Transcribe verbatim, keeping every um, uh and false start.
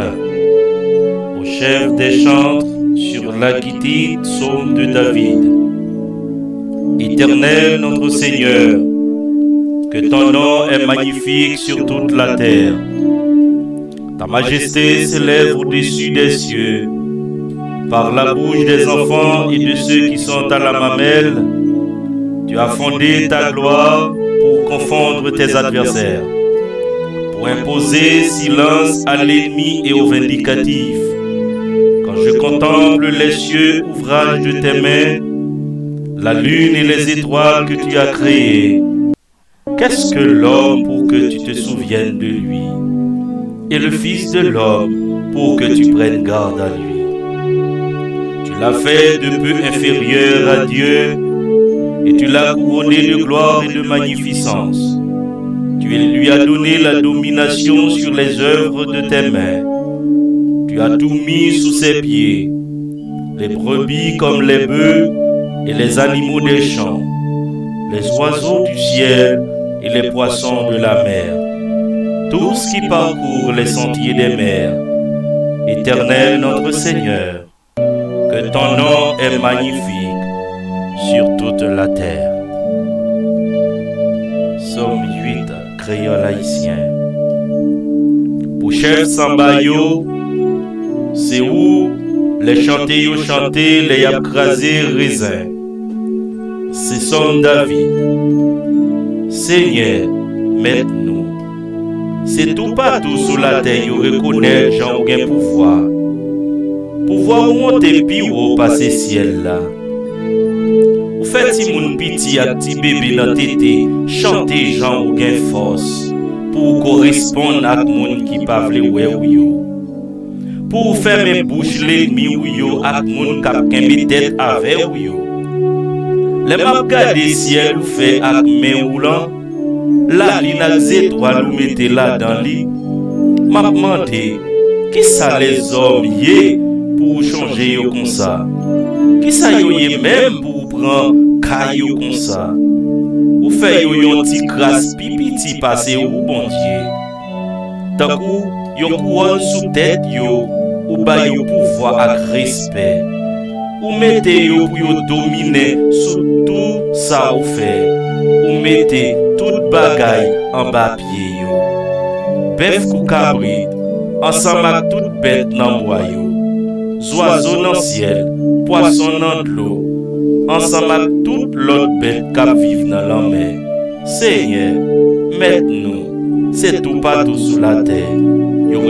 Au chef des chantres, sur la guitare, psaume de David. Éternel notre Seigneur, que ton nom est magnifique sur toute la terre. Ta majesté s'élève au-dessus des cieux. Par la bouche des enfants et de ceux qui sont à la mamelle, tu as fondé ta gloire pour confondre tes adversaires, pour imposer silence à l'ennemi et au vindicatif. Quand je contemple les cieux, ouvrage de tes mains, la lune et les étoiles que tu as créées, qu'est-ce que l'homme pour que tu te souviennes de lui, et le Fils de l'homme pour que tu prennes garde à lui? Tu l'as fait de peu inférieur à Dieu, et tu l'as couronné de gloire et de magnificence. Tu lui as donné la domination sur les œuvres de tes mains. Tu as tout mis sous ses pieds, les brebis comme les bœufs et les animaux des champs, les oiseaux du ciel et les poissons de la mer, tout ce qui parcourt les sentiers des mers. Éternel notre Seigneur, que ton nom est magnifique sur toute la terre. Psaume huit, créole haïtien. Pou chèf sanba yo, se ou lè chante yo chante lè y ap kraze rezen. Se Sòm David. Senyè, Mèt nou, se toupatou sou latè yo rekonèt jan ou gen pouvwa. Pouvwa ou monte pi wo pase syèl la. Ou fè timoun piti ak ti bebe nan tete chante jan ou gen fòs pou w koresponn ak moun ki pa vle wè ou yo. Pou w fèmen bouch lènmi ou yo ak moun k ap kenbe tèt avè ou yo. Lè m ap gade syèl ou fè ak men ou lan, lalin ak zetwal ou mete ladan li, m ap mande, kisa lèzòm ye pou w chonje yo konsa? Kisa yo ye menm pou w pran ka yo konsa? Ou fè yo yon ti kras pi piti pase ou, Bondye. Tankou yon kouwòn sou tèt yo, ou ba yo pouvwa ak respè. Ou mete yo pou yo domine sou tou sa ou fè. Ou mete tout bagay anba pye yo. Bèf kou kabrit, ansanm ak tout bèt nan bwa yo. Zwazo nan syèl, pwason nan dlo, ansanm ak tout lòt bèt k ap viv nan lanmè. Senyè, Mèt nou, se toupatou sou latè yo